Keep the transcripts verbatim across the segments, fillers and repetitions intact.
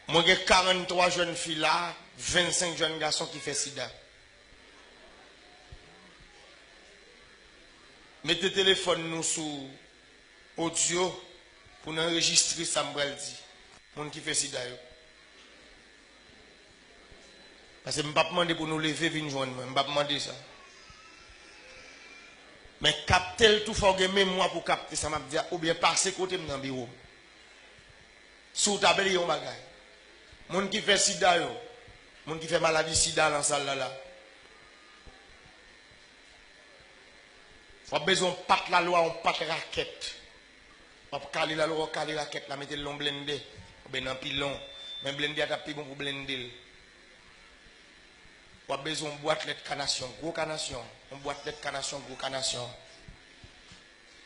Mwen gen karannntwa jèn fi la, vennsenk jèn gason ki fè sida. Mete telefòn nou sou odyo pou n anrejistre sa m pral di. Moun ki fè sida yo. Paske m p ap mande pou nou leve vin jwenn mwen, m p ap mande sa. Men kapte l tou, fò w gen memwa pou kapte sa m ap di a, oubyen pase kote m nan biwo m. Si w ta bliye yon bagay, moun ki fè sida yo, moun ki fè maladi sida nan sal la la, w ap bezwen yon pat lalwa, yon pat rakèt. W ap kale lalwa, w kale rakèt la, mete l nan yon blende, oubyen nan pilon. Men blende a t ap pi bon pou blende l. W ap bezwen yon bwat lèt kanasyon, gwo kanasyon. Yon bwat lèt kanasyon, gwo kanasyon.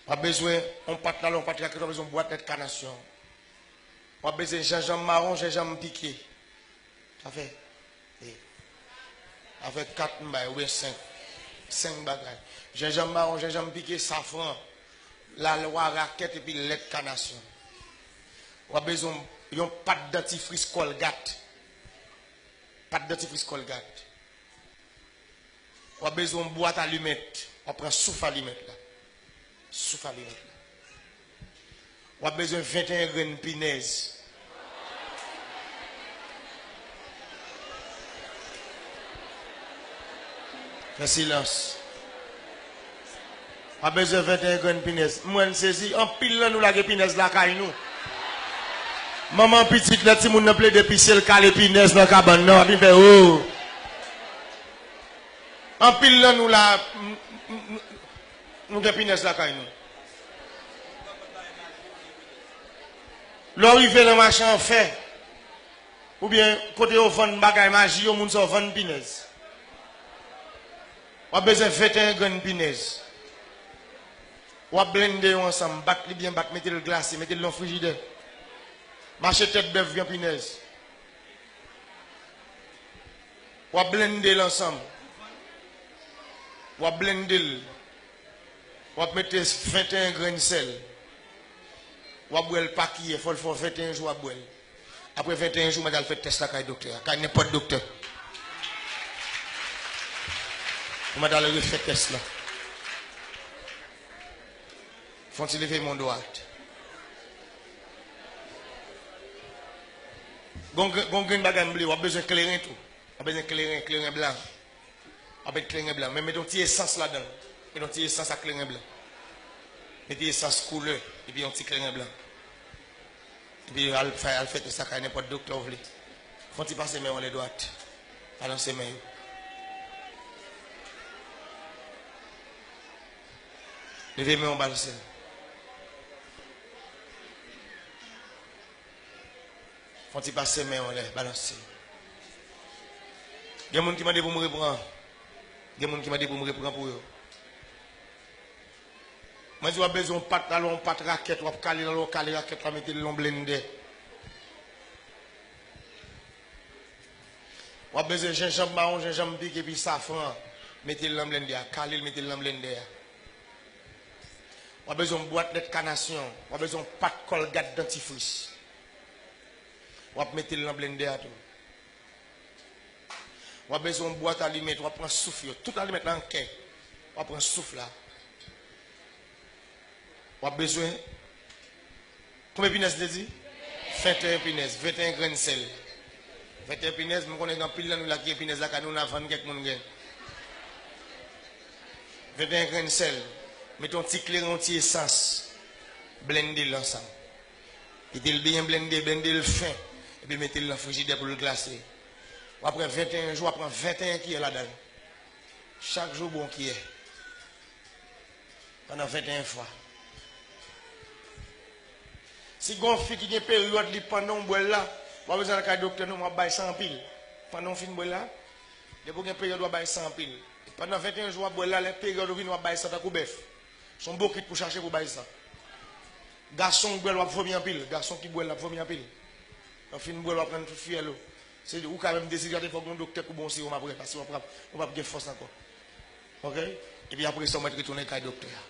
W ap bezwen yon pat lalwa, yon pat rakèt, w ap bezwen yon bwat lèt kanasyon. W ap bezwen jenjanm mawon, jenjanm pike. Sa fè, e, sa fè kat m bay, oubyen senk. Senk bagay. Jenjanm mawon, jenjanm pike, safran, lalwa, rakèt epi lèt kanasyon. W ap bezwen yon pat dantifris Colgate. Pat dantifris Colgate. W ap bezwen yon bwat alimèt. W ap pran souf alimèt la. Souf alimèt la. W ap bezwen venteyen grenn pinèz. Fè silans. W ap bezwen venteyen grenn pinèz. Mwen sezi, anpil nan nou lage pinèz lakay nou. Manman pitit, lè timoun nan plede pise, l kale pinèz nan kabann nan, w ap vin fè, o. Anpil nan nou la, m, m, m, nou gen pinèz lakay nou. Lè w rive nan mache an fè, oubyen kote yo vann bagay maji yo, moun sa yo vann pinèz. W ap bezwen venteyen grenn pinèz. W ap blende yo ansanm, bat li byen bat, mete l glase, mete l nan frijidè. Mache tèt bèf gen pinèz. W ap blende l ansanm. W ap blende l. W ap mete venteyen grenn sèl. W ap bwè l pa kiyè, fò l fè w venteyen jou w ap bwè l. Apre venteyen jou, w mèt al fè tès la kay doktè a, kay nenpòt doktè. Ou mèt al refè tès la. Fè yon ti leve men w dwat. Gon grenn, gon grenn bagay m bliye, w ap bezwen kleren tou. W ap bezwen kleren, kleren blan. W ap met kleren blan. Men mete yon ti esans ladan l. Mete yon ti esans ak kleren blan. Mete esans koulè, epi yon ti kleren blan. Epi al fè, al fè tès la kay nenpòt doktè w vle. Fè yon ti pase men w anlè dwat. Balanse men yo. Leve men w, balanse l. Fè yon ti pase men w anlè, balanse. Gen moun ki mande pou m repran. Gen moun ki mande pou m repran pou yo. Mwen di w ap bezwen yon pat la, yon pat rakèt, w ap kale la, w kale rakèt la, mete l nan blendè. W ap bezwen jenjanm mawon, jenjanm pike, epi safran. Mete l nan blendè a. Kale l, mete l nan blendè a. W ap bezwen yon bwat lèt kanasyon. W ap bezwen yon pat kòlgat dantifris. W ap mete l nan blendè a tou. W ap bezwen yon bwat alimèt, w ap pran souf yo. Tout alimèt la an kè. W ap pran souf la. W ap bezwen, konbyen pinèz m te di? Venteyen pinèz, venteyen grenn sèl. Venteyen pinèz, m konnen gen anpil nan nou la ki gen pinèz lakay nou, n a vann kèk moun gen. Venteyen grenn sèl. Mete yon ti kleren, yon ti esans. Blende l ansanm. Mete l byen blende, blende l fen. Epi mete l nan frijidè pou l glase. W ap pran venteyen jou, w ap pran venteyen kiyè ladan l. Chak jou, bwè yon kiyè. Pandan venteyen fwa. Si gen yon fi ki gen peryòd li pandan w bwè l la, w ap bezwen al kay doktè non, w ap bay san anpil. Pandan w fin bwè l la, depi w gen peryòd, w ap bay san anpil. Pandan venteyen jou w ap bwè l la, lè peryòd ou vini, w ap bay san tankou bèf. Se yon bokit pou chache pou bay san. Gason ki bwè l, w ap vomi anpil. Gason ki bwè l, l ap vomi anpil. Lè w fin bwè l, w ap rann tout fyèl ou. Se ou ka menm dezidrate, fòk yon doktè pou ba w yon sewòm apre, paske w ap, w ap gen fòs ankò. Oke? Epi apre sa, w mèt retounen kay doktè a.